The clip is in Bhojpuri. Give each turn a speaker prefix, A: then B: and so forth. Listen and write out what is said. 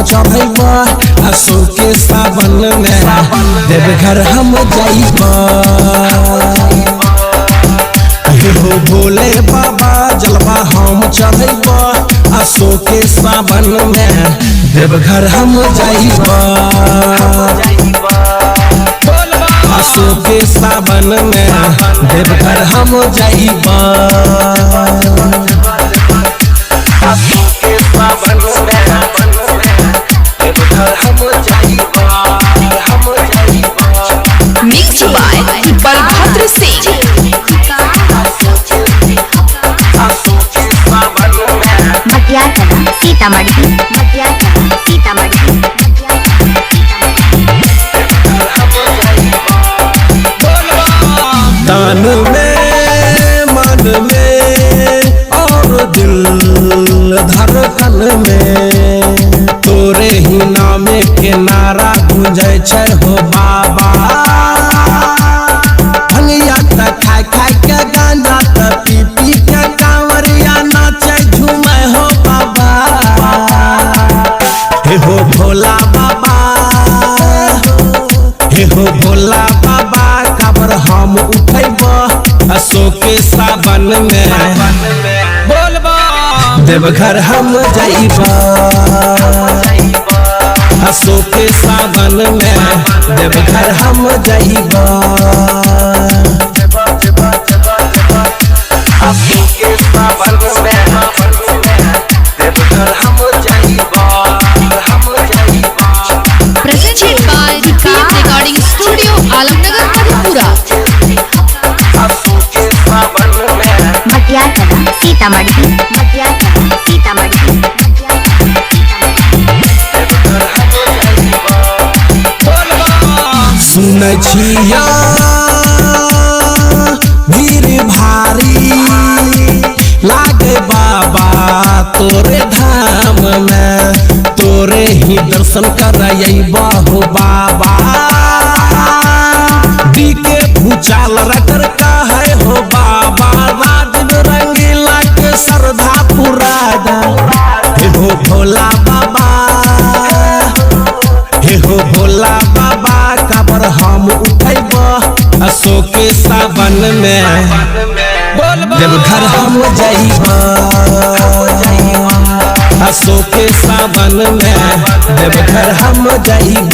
A: चढ़ैब अशोक के सावन में देवघर हम जाइब। हे हो भोले बाबा जलवा हम चढ़ैब अशोक के सावन में देवघर हम जाइब। अशोक के सावन में देवघर हम जाइब।
B: Mixed by Balbhadra Singh.
C: Madhyantara Sitamarhi Madhyantara Sitamarhi
A: तन में मन में और दिल धड़कन में तोरे ही नामे के नारा गूंजै छै हो बाबा। भंगिया त खाय खाय के गांजा त पी पी के कांवरिया नाचै झूमै हो बाबा। हे हो भोला बाबा, हे हो भोला बाबा काबर हम उठैब अशोक के सावन में देवघर हम जाइब। अशोक के सावन में देवघर हम जाइब।
B: Presented by PM Recording Studio, Alamnagar, Madhepura.
C: Madhyantara Sitamarhi Madhyantara Sitamarhi
A: सुनै छिया भीड़ भारी लागे बाबा तोरे धाम में तोरे ही दर्शन करैबा हो बाबा। डी के भूचाल रटर का है हो बाबा राजीव रंगीला के श्रद्धा पुरादा। हे हो भोला बाबा, हे हो भोला बाबा काबर हम उठैब अशोक के सावन में देवघर हम जाइब। अशोक के सावन में देवघर हम जाइब।